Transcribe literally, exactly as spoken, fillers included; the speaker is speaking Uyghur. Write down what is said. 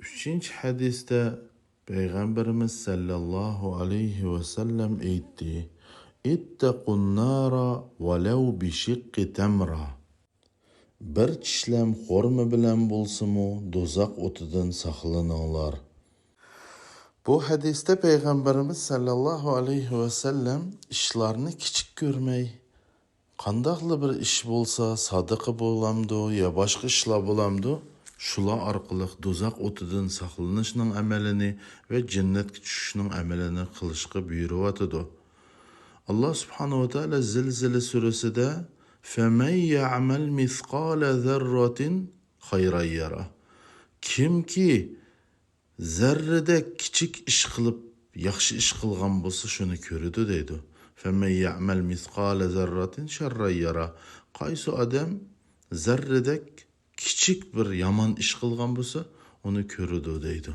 ئۈچىنچى ھەدىستە پەيغەمبىرىمىز سەللەللاھۇ ئەلەيھى ۋەسەللەم ئېيتتى: «اتقوا النار ولو بشق تمرة.» بىر چىشلەم خورما بىلەن بولسىمۇ، دوزاخ ئوتىدىن ساقلىنىڭلار. بۇ ھەدىستە پەيغەمبىرىمىز سەللەللاھۇ ئەلەيھى ۋەسەللەم ئىشلارنى كىچىك كۆرمەي، قانداقلا بىر ئىش بولسا، سادىقە بولامدۇ يا باشقا ئىشلار بولامدۇ، شۇلار ئارقىلىق دوزاخ ئوتىدىن ساقلىنىشنىڭ ئەمەلىنى ۋە جەننەتكە چۈشۈشنىڭ ئەمەلىنى قىلىشقا بۇيرۇۋاتىدۇ. ئاللا سۇبھانەھۇ ۋە تائالا زىلزىلە سۈرىسىدە، فَمَن يَعْمَلْ مِثْقَالَ ذَرَّةٍ خَيْرًا يَرَهُ. كىمكى زەررىدەك كىچىك ئىش قىلىپ، ياخشى ئىش قىلغان بولسا، شۇنى كۆرىدۇ دەيدۇ. فَمَن يَعْمَلْ مِثْقَالَ ذَرَّةٍ شَرًّا يَرَهُ. قايسى ئادەم زەررىدەك كىچىك بىر يامان ئىش قىلغان بولسا، ئۇنى كۆرىدۇ دەيدۇ.